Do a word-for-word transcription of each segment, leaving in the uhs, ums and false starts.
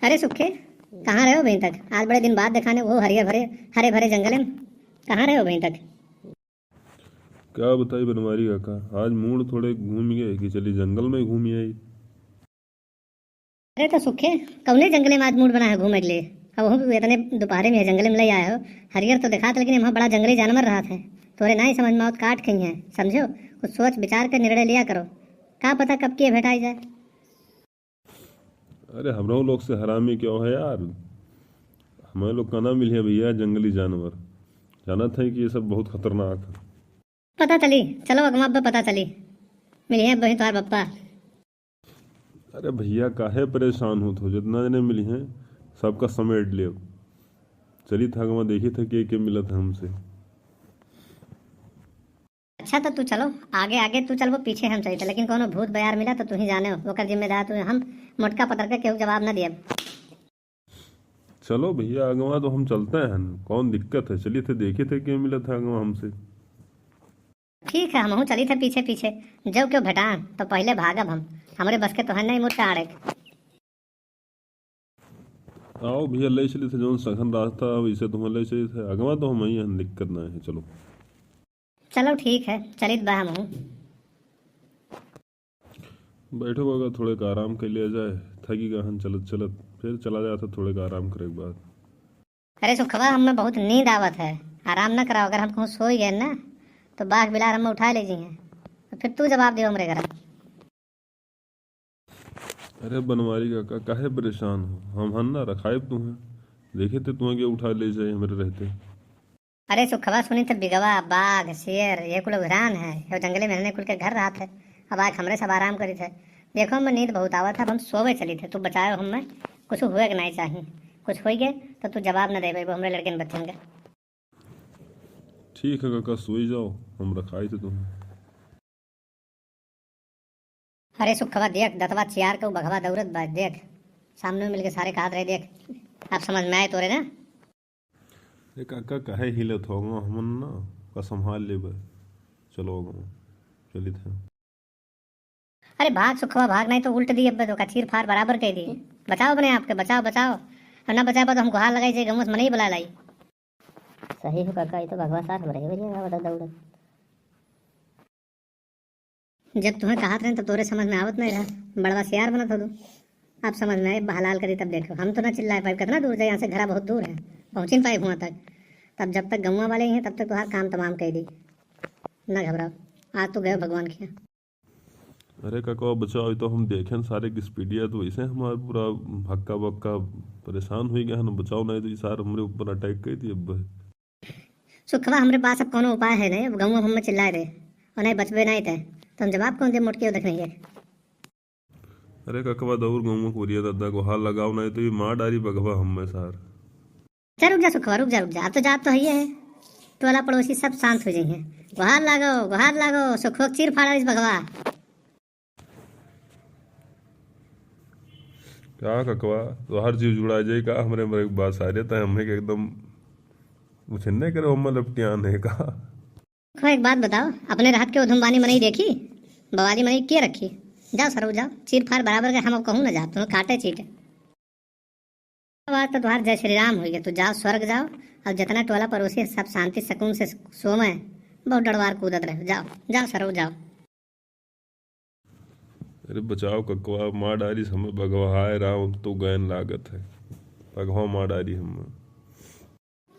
अरे सुखे, कहाँ रहे हो अभी तक? आज बड़े दिन बाद देखाने, वो हरियर भरे, हरे भरे जंगल में कहाँ रहे हो अभी तक? क्या बताई बनवारी काका, आज मूड थोड़े घूम गए कि चली जंगल में घूम आई। अरे तो सुखे, कौने जंगले में आज मूड बना है घूमे के लिए? अब वो भी इतने दोपहरे में जंगले में ले आए हो। हरियर तो देखात, लेकिन वहाँ बड़ा जंगली जानवर रहत है। तोरे ना ही समझ में आवत, काट खइहैं, समझो? कुछ सोच विचार के निर्णय लिया करो, का पता कब के भेटाई जाए। अरे हमरो लोग से हरामी क्यों है यार, हमें लोग का ना मिलिहैं भैया जंगली जानवर। जानत है कि ये सब बहुत खतरनाक है। पता चली, चलो अगवा अब पता चली, मिलिहैं अब तुम्हार बप्पा। अरे भैया, काहे परेशान होत हो? जितना जने मिलिहैं, सबका समेट लेब। चलित है अगवा, देखित है के के मिलत है हमसे। अच्छा, तो तू चलो आगे, आगे तू चलबो, पीछे हम चलित है, लेकिन कोनो भूत बयार मिला तो तू ही जाने हो, ओकर जिम्मेदार तू। हम मोटका पतर के केहू जवाब न दियब। चलो भैया, अगवा तो हम चलते हैं, कौन दिक्कत है? चलित है, देखित है के मिलत है अगवा हमसे। ठीक है, हमहू चलित है पीछे पीछे, जब क्यों भेटान तो पहले भागब हम। हमरे बस के तो है नहीं मोटका आड़े। आओ भैया, ले चलित है, जौन सघन रास्ता है वैसे तुम्हें ले चलित है, अगवा तो हम ही हैं, दिक्कत ना है। चलो। चलो ठीक है, चलित बा हमहू। बैठो काका, थोड़े का आराम कर लिया जाए, थकी गहन चलत चलत, फिर चला जाता थोड़े का आराम करे के बाद। अरे सुखवा, हमें बहुत नींद आवत है, आराम न कराओ। अगर हम कहूँ सोई गए ना, तो बाघ बिलार हमें उठा ले जी हैं, तो फिर तू जवाब दियो हमरे घर। अरे बनवारी काका, काहे परेशान हो? हम हन ना, रखाइब तुम्हें। देखे थे तुम्हें के उठा ले जाए हमरे रहते। अरे सुखवा, सुनी थे बिगवा, बाघ, शेर, ये कुल उघरान है, ये जंगले में रहने कुल के घर रहत है। अब आज हमरे सब आराम करी थे। देखो, हमें नींद बहुत आवत है, अब हम सोवे चली थे। तू बचाओ हमें, कुछ हुए के नहीं चाहिए। कुछ होई गए तो तू जवाब न देबे, वो हमरे लड़के न बचेंगे। ठीक है काका, सोई जाओ, हम रखाई थे तुम्हें। अरे सुखवा देख, दतवा चियार के उ बघवा दौड़त बा, देख, सामने मिलके सारे कहत रहे, देख, अब समझ में आए तोरे ना। ए काका, काहे हिलत हो? हमन ना का संभाल लेबे। चलो, चलित है। अरे भाग सुखवा भाग, नहीं तो उल्ट दी अब्बे, तो का चीर फाड़ बराबर कह दी। बचाओ अपने आप के, बचाओ, बचाओ। और ना बचाबा तो हम गुहार लगाई जे, गंवस मनई बुला लाई। सही हो काका, ये तो भगवा सार हमरे ही वजह आवत दौड़। जब तुम्हें कहत रहे तब तोरे समझ में आवत नहीं रहा, बड़वा सियार बनत हो तू। अब समझ में आए, बहलाल करी तब देखो, हम तो ना चिल्लाए पाए, कितना दूर जाए यहाँ से, घरा बहुत दूर है, पहुँची नहीं पाए हुआ तक। तब जब तक गौवा वाले ही हैं तब तक तुम्हारा काम तमाम कह दी। ना घबराओ, आज तो गए भगवान के यहाँ। अरे काका बचाओ, ये तो हम देखें सारे की स्पीडिया तो वैसे हमार पूरा भक्का भक्का परेशान हुई गया है ना, बचाओ नहीं तो ये सारे हमरे ऊपर अटैक कर दिए अब। सुखवा, हमरे पास अब कोनो उपाय है नहीं, अब गौवा हम में चिल्लाए दे और नहीं बचबे नहीं थे, तो हम जवाब कौन दे मोटके उदक नहीं है। अरे ककवा दौर गौवा कोरिया दादा को हाल लगाओ नहीं तो ये मार डारी बघवा हम में सार। चल रुक जा सुखवा, रुक जा, रुक जा, अब तो जात तो है ही है। टोला पड़ोसी सब शांत हो जाइए। गुहार लागो, गुहार लागो, सुखवा के चीर फाड़ा इस बघवा। का ककवा, तोहार जीव जुड़ा जाए का हमरे मरे के बाद सारे तय हमें के एकदम उछिन्ने करे, हम लपटियान है का? ककवा, एक बात बताओ, अपने रहत के उधुमबानी मनई देखी, बवाली मनई के रखी? जाओ सरऊ जाओ, चीर फाड़ बराबर के, हम अब कहूँ ना जाओ, तुम्हें काटे चीटे। अब आज तो तुम्हार जय श्री राम होइगे, तू जाओ स्वर्ग जाओ, और जितना टोला पड़ोसी सब शांति सुकून से सोवे, बहुत डरवार कूदत रहे, जाओ, जाओ सरऊ जाओ। अरे बचाओ ककवा, मार डारी समय बघवा, हाय राम, अब तो गैन लागत है, बघवा मार डारी हम।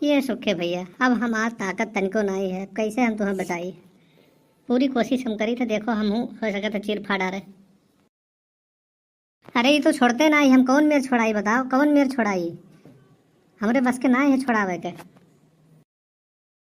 ये सुखे भैया, अब हमार ताकत तनिको नाई है, अब कैसे हम तुम्हें बचाई? पूरी कोशिश हम करी थे, देखो हम हो सके तो चीर फाड़ डारे। अरे ये तो छोड़ते नाई, हम कौन मेर छोड़ाई बताओ, कौन मेर छोड़ाई? हमरे बस के नाई है छोड़ावे के।